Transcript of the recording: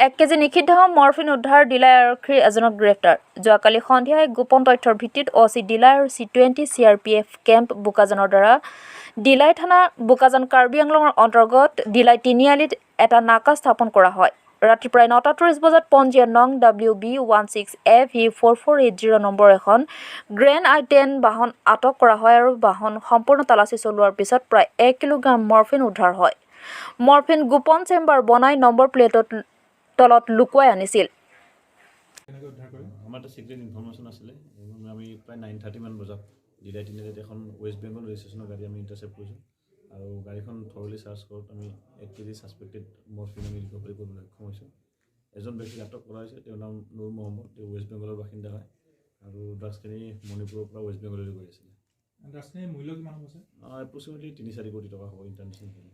1 KG নিষিদ্ধ morphine উদ্ধাৰ, delay আৰক্ষীৰ এজনক গ্ৰেপ্তাৰ। যোৱাকালি সন্ধিয়া এক গোপন তথ্যৰ ভিত্তিত অ' চি ডিলাই আৰু C 20 CRPF camp বোকাজানৰ দ্বাৰা ডিলাই থানা, বোকাজান, কাৰ্বি আংলঙৰ অন্তৰ্গত ডিলাই তিনিআলিত এটা নাকা স্থাপন কৰা হয়। ৰাতি প্ৰায় 9টা 30 বজাত পঞ্জীয়ন নং WB 16 AV 4480 number এখন গ্ৰেণ্ড আই 10 বাহন আটক কৰা হয় আৰু বাহন সম্পূৰ্ণ তালাচী চলোৱাৰ পিছত প্ৰায় 1 কিলোগ্ৰাম মৰফিন উদ্ধাৰ হয়। মৰফিন গোপন চেম্বাৰ বনাই নম্বৰ প্লেটত তলত লুকুৱাই আনিছিল। কেনেকৈ উদ্ধাৰ কৰিম? আমাৰ এটা চিক্ৰেট ইনফৰ্মেশ্যন আছিলে। আমি প্ৰায় 9:30মান বজাত ডিলাই তিনিআলিত এখন ৱেষ্ট বেংগল ৰেজিষ্ট্ৰেশ্যনৰ গাড়ী আমি ইণ্টাৰচেপ্ট কৰিছোঁ আৰু গাড়ীখন থৰলি চাৰ্চ কৰোঁত আমি 1 কেজি ছাছপেক্টেড মৰফিন আমি ৰিকভাৰী কৰিবলৈ সক্ষম হৈছোঁ। এজন ব্যক্তিক আটক কৰা হৈছে। তেওঁৰ নাম নুৰ মহম্মদ। তেওঁ ৱেষ্ট বেংগলৰ বাসিন্দা হয় আৰু ড্ৰাগছখিনি মণিপুৰৰ পৰা ৱেষ্ট বেংগললৈ গৈ আছিলে। ড্ৰাগছখিনিৰ মূল্য কিমান হ'ব ছাৰ? এপ্ৰক্সিমেটলি 3-4 কোটি টকা হ'ব ইণ্টাৰনেশ্যনেল।